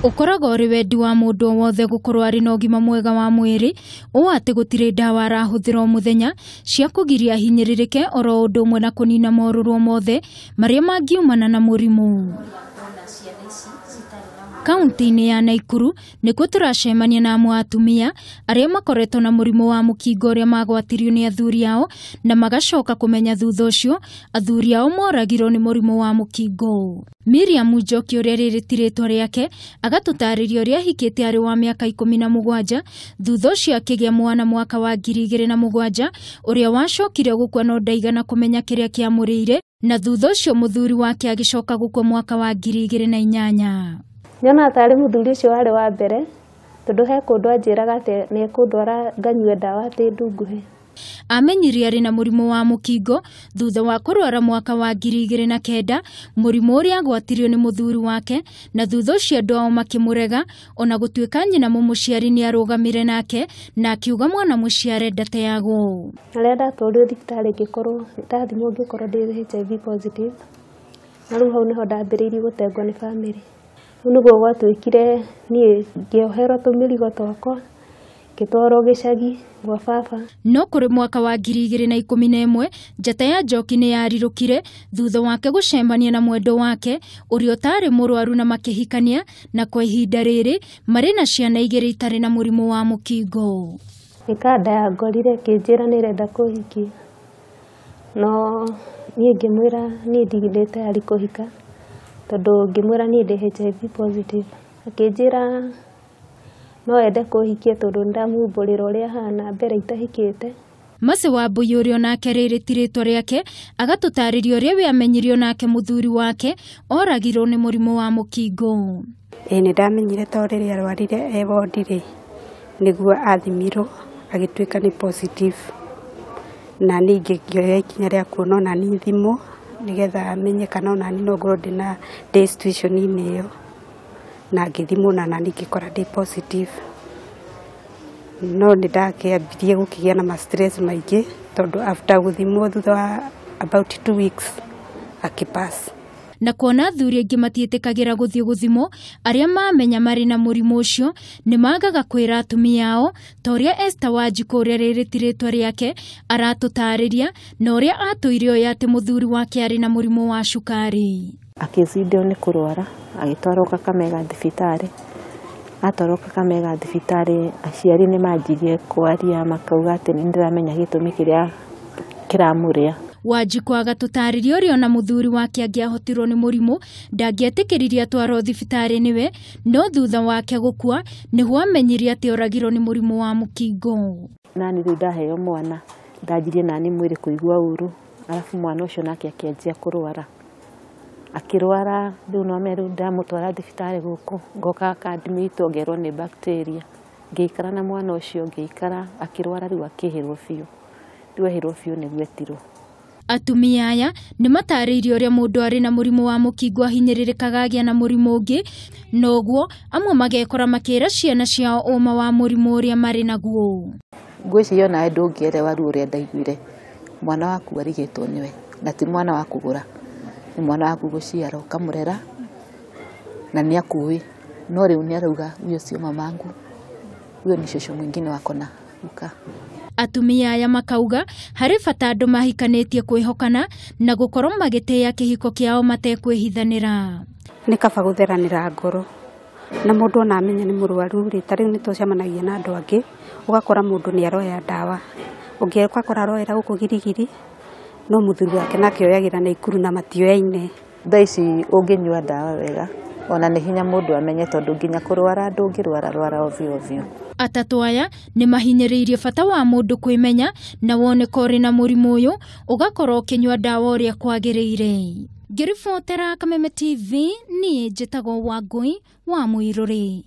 Ũkoragwo ũrĩ wendi wa mũndũ o wothe gũkorwo arĩ na ũgima mwega wa mwĩrĩ, ũũ atĩ gũtirĩ ndawa arahũthĩra o mũthenya cia kũgiria ahinyĩrĩrĩke oro ũndũ ũmwe na kũnina morũrũ mothe marĩa mangiumana na mũrimũ. Kaunti-inĩ ya Naikuru nĩkuo tũracemania na amwe a atumia arĩa makoretwo na mũrimũ wa mũkingo ũrĩa magwatirio nĩ athuri ao na magacoka kũmenya thutha ũcio athuri ao moragirwo nĩ mũrimũ wa mũkingo. Miriam Njoki ũrĩa rĩrĩ ti rĩtwa rĩake agatũtarĩria ũrĩa ahikĩte arĩ wa mĩaka 17 thutha ũcio akĩgĩa mwana mwaka wa 2007 ũrĩa wacokire gũkua no ndaigana kũmenya kĩrĩa kĩamũrĩire na thutha ũcio mũthuri wake agĩcoka gũkua mwaka wa 2008. Nyona tarĩ mũthuri ũcio warĩ wa mbere tondũ he kũndũ anjĩraga atĩ nĩ ekũndwara nganyue ndawa atĩ ndunguhe. Amenyire arĩ na mũrimũ wa mũkingo thutha wa kũrwara mwaka wa 2009 mũrimũ ũrĩa agwatirio nĩ mũthuri wake na thutha ũcio andũ ao makĩmũrega ona gũtuĩka nyina mũmũciari nĩ arũgamire nake na akiuga mwana mũciare ndateagwo. Na rĩrĩa ndatwarirwo thibitarĩ ngĩkorwo ndathimwo ngĩkorwo ndĩ HIV positive na rĩu hau nĩho ndambĩrĩirie gũtengwo nĩ bamĩrĩ. Rĩu nĩguo gwatuĩkire niĩ ngĩoherwo tũmĩrigo twakwa ngĩtwarwo gĩcagi gwa baba. No kũrĩ mwaka wa 2011 njata ya Njoki nĩ yarirũkire thutha wake gũcemania na mwendo wake ũrĩa ũtarĩ mũrwaru na makĩhikania na kwa ihinda rĩrĩ marĩ na ciana igĩrĩ itarĩ na mũrimũ wa mũkingo. Nĩ kanda yangorire ĩkĩnjĩra nĩ ĩrenda kũhikia no niĩ ngĩmwĩra niĩ ndirĩ tayari kũhika tondũ ngĩmwĩra niĩ ndĩ HIV positive. Akĩnjĩra no ende kũhikia tondũ nĩndamumbũrĩra ũrĩa hana mbere itahikĩte. Mercy Wambui ũrĩa onake rĩrĩ ti rĩtwa rĩake agatũtarĩria ũrĩa we amenyirio nake mũthuri wake oragirwo nĩ mũrimũ wa mũkingo. Ĩĩ nĩ ndamenyire to rĩrĩa arwarire e wondi rĩ nĩguo athimirwo agĩtuĩka nĩ positive na niĩ ngĩoya ikinya rĩa kuona ona niĩ thimwo nĩgetha menye kana ona niĩ no ngorwo ndĩna ndĩ situation-inĩ ĩyo na ngĩthimwo na nani ngĩkora ndĩ positive. No nĩ ndakĩambirie gũkĩgĩa na ma stress maingĩ tondũ after gũthimwo thutha wa about 2 weeks akĩpass. Na kuona athuri aingĩ matiĩtĩkagĩra gũthiĩ gũthimwo arĩa mamenya marĩ na mũrimũ ũcio nĩ magaga kwĩra atumia ao ta ũrĩa Esther Wanjikũ ũrĩa rĩrĩ ti rĩtwa rĩake aratũtarĩria na ũrĩa atũire oĩ atĩ mũthuri wake arĩ na mũrimũ wa cukari. Akĩcindio nĩ kũrwara agĩtwarwo Kakamega thibitarĩ. Atwarwo Kakamega thibitarĩ aciari nĩ manjirie kwaria makauga atĩ nĩ ndĩramenya gĩtũmi kĩrĩa kĩramũrĩa. Wanjikũ agatũtarĩria ũrĩa ona mũthuri wake angĩahotirwo nĩ mũrimũ ndangĩetĩkĩririe atwarwo thibitarĩ nĩwe no thutha wake gũkua nĩguo amenyire atĩ oragirwo nĩ mũrimũ wa mũkingo. Nani rĩu ndaheo mwana ndanjirie nani mwĩrĩ kũigua ũru arabu mwana ũcio nake akĩanjia kũrwara. Akĩrwara rĩu no rĩu ndamũtwara thibitarĩ gũkũ ngoka akadmitwo ngerwo nĩ bacteria. Ngĩikara na mwana ũcio ngĩikara akĩrwara rĩu akĩhĩrwo biũ. Rĩu ehĩrwo biũ nĩguo etirwo. Atumia aya nĩ matarĩirie ũrĩa mũndũ arĩ na mũrimũ wa mũkingo ahinyĩrĩrĩkaga agĩa na mũrimũ ũngĩ na ũguo amwe magekora makĩra ciana ciao ũma wa mũrimũ ũrĩa marĩ naguo. Ngwĩciria onawe ndũngĩerewa ruo ũrĩa ndaiguire mwana waku arigĩtwo nĩwe na ti mwana wa kũgũra nĩ mwana waku gũciara ũkamũrera na nĩ akũĩ no rĩu nĩ arauga huyo sio mamangu huyo ni shosho mwingine wako na uka. Atumia aya makauga harĩ bata andũ mahikanĩtie kwĩhokana na gũkorwo magĩtĩĩa kĩhiko kĩao matekwĩhithanĩra. Nĩ kaba gũtheranĩra ngoro na mũndũ ona amenya nĩ mũrwaru rĩ ta rĩu nĩ tũcemanagia na andũ angĩ ũgakora mũndũ nĩ aroya ndawa ũngĩ ũgakora aroera gũkũ girigiri no mũthuri wake nake oyagĩra Naikuru na matioyaine. Thaa ici ũngĩnyua ndawa wega ona nĩ hinya mũndũ amenye tondũ nginya kũrwara ndũngĩrwara rwara ovyo ovyo. Atatũ aya nĩ mahinyĩrĩirie bata wa mũndũ kwĩmenya na woneka ũrĩ na mũrimũ ũyũ ũgakorwo ũkĩnyua ndawa ũrĩa kwagĩrĩire. Ngĩribotera Kameme TV niĩ njĩtagwo Wangũi wa Mũirũrĩ.